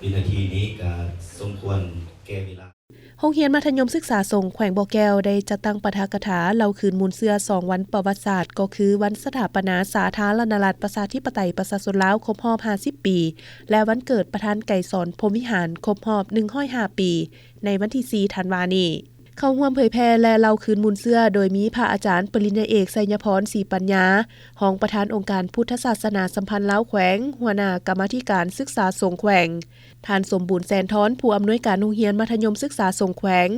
ວິນາທີນີ້ກໍສົມຄວນແກ່ເວລາ. ໂຮງຮຽນມັດທະຍົມສຶກສາສົງແຂວງບໍ່ແກ້ວ ໄດ້ຈັດຕັ້ງປາຖະກະຖາເລົ່າຄືນມູນເຊື້ອສອງວັນປະຫວັດສາດ ກໍຄືວັນສະຖາປະນາສາທາລະນະລັດ ປະຊາທິປະໄຕ ປະຊາຊົນລາວ ຄົບຮອບຫ້າສິບປີ ແລະ ວັນເກີດປະທານໄກສອນ ພົມວິຫານ ຄົບຮອບໜຶ່ງຮ້ອຍຫ້າປີ ໃນວັນທີສີ່ ທັນວານີ້. ເຂົ້າຮ່ວມເຜີຍແຜ່ ແລະ ເລົ່າຄືນມູນເຊື້ອ ໂດຍມີພະອາຈານປະລິນຍາເອກ ໄຊຍະພອນ ສີປັນຍາ, ຮອງປະທານອົງການພຸດທະສາສະໜາສຳພັນລາວແຂວງ, ຫົວໜ້າກຳມາທິການສຶກສາສົງແຂວງ, ທ່ານ ສົມບູນ ແສນທອນ, ຜູ້ອຳນວຍການໂຮງຮຽນມັດທະຍົມສຶກສາສົງແຂວງ,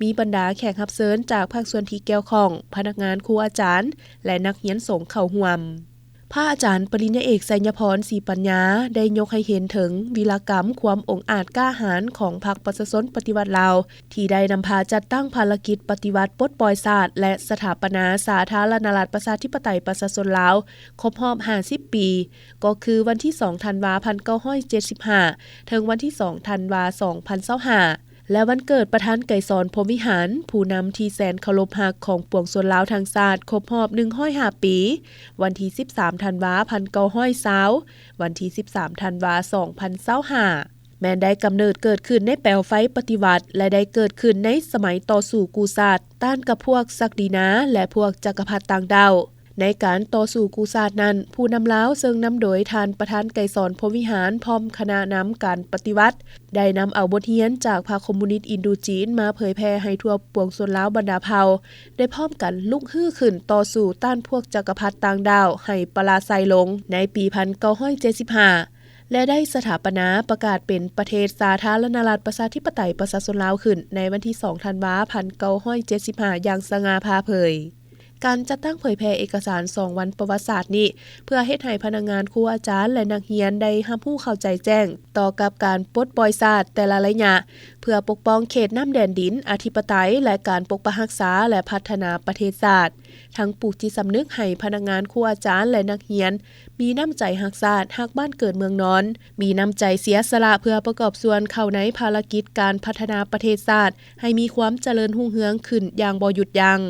ມີບັນດາແຂກຮັບເຊີນຈາກພາກສ່ວນທີ່ກ່ຽວຂ້ອງ, ພະນັກງານ, ຄູອາຈານ ແລະ ນັກຮຽນສົງເຂົ້າຮ່ວມ. ພະອາຈານປະລິນຍາເອກ ໄຊຍະພອນ ສີປັນຍາ ໄດ້ຍົກໃຫ້ເຫັນເຖິງວິລະກຳຄວາມອົງອາດກ້າຫານຂອງພັກປະຊາຊົນປະຕິວັດລາວ ທີ່ໄດ້ນຳພາຈັດຕັ້ງພາລະກິດປະຕິວັດປົດປ່ອຍຊາດ ແລະ ສະຖາປະນາສາທາລະນະລັດ ປະຊາທິປະໄຕ ປະຊາຊົນລາວ ຄົບຮອບຫ້າສິບປີ ກໍຄືວັນທີສອງ ທັນວາ ພັນເກົ້າຮ້ອຍເຈັດສິບຫ້າ ເຖິງວັນທີສອງ ທັນວາ ສອງພັນຊາວຫ້າ ແລະ ວັນເກີດປະທານໄກສອນ ພົມວິຫານ ຜູ້ນຳທີ່ແສນເຄົາລົບຮັກຂອງປວງຊົນລາວທັງຊາດ ຄົບຮອບໜຶ່ງຮ້ອຍຫ້າປີ ວັນທີສິບສາມ ທັນວາ ພັນເກົ້າຮ້ອຍຊາວ ວັນທີສິບສາມ ທັນວາ ສອງພັນຊາວຫ້າ ແມ່ນໄດ້ກຳເນີດເກີດຂຶ້ນໃນແປວໄຟປະຕິວັດ ແລະ ໄດ້ເກີດຂຶ້ນໃນສະໄໝຕໍ່ສູ້ກູ້ຊາດ ຕ້ານກັບພວກສັກດີນາ ແລະ ພວກຈັກກະພັດຕ່າງດ້າວ. ໃນການຕໍ່ສູ້ກູ້ຊາດນັ້ນ, ຜູ້ນຳລາວເຊິ່ງນຳໂດຍທ່ານປະທານໄກສອນ ພົມວິຫານ ພ້ອມຄະນະນຳການປະຕິວັດ ໄດ້ນຳເອົາບົດຮຽນຈາກພັກຄອມມູນິດອິນໂດຈີນມາເຜີຍແຜ່ໃຫ້ທົ່ວປວງຊົນລາວບັນດາເຜົ່າ ໄດ້ພ້ອມກັນລຸກຮືຂຶ້ນຕໍ່ສູ້ຕ້ານພວກຈັກກະພັດຕ່າງດ້າວໃຫ້ປະລາໄຊລົງໃນປີພັນເກົ້າຮ້ອຍເຈັດສິບຫ້າ ແລະ ໄດ້ສະຖາປະນາປະກາດເປັນປະເທດສາທາລະນະລັດ ປະຊາທິປະໄຕ ປະຊາຊົນລາວຂຶ້ນໃນວັນທີສອງ ທັນວາ ພັນເກົ້າຮ້ອຍເຈັດສິບຫ້າ ຢ່າງສະຫງ່າຜ່າເຜີຍ. ການຈັດຕັ້ງເຜີຍແຜ່ເອກະສານສອງວັນປະຫວັດສາດນີ້ ເພື່ອເຮັດໃຫ້ພະນັກງານ, ຄູອາຈານ ແລະ ນັກຮຽນໄດ້ຮັບຮູ້ເຂົ້າໃຈແຈ້ງຕໍ່ກັບການປົດປ່ອຍຊາດແຕ່ລະໄລຍະ, ເພື່ອປົກປ້ອງເຂດນ້ຳແດນດິນ, ອະທິປະໄຕ ແລະ ການປົກປັກຮັກສາ ແລະ ພັດທະນາປະເທດຊາດ, ທັງປູກຈິດສຳນຶກໃຫ້ພະນັກງານ, ຄູອາຈານ ແລະ ນັກຮຽນ ມີນ້ຳໃຈຮັກຊາດ, ຮັກບ້ານເກີດເມືອງນອນ, ມີນ້ຳໃຈເສຍສະຫຼະເພື່ອປະກອບສ່ວນເຂົ້າໃນພາລະກິດການພັດທະນາປະເທດຊາດ ໃຫ້ມີຄວາມຈະເລີນຮຸ່ງເຮືອງຂຶ້ນຢ່າງບໍ່ຢຸດຢັ້ງ.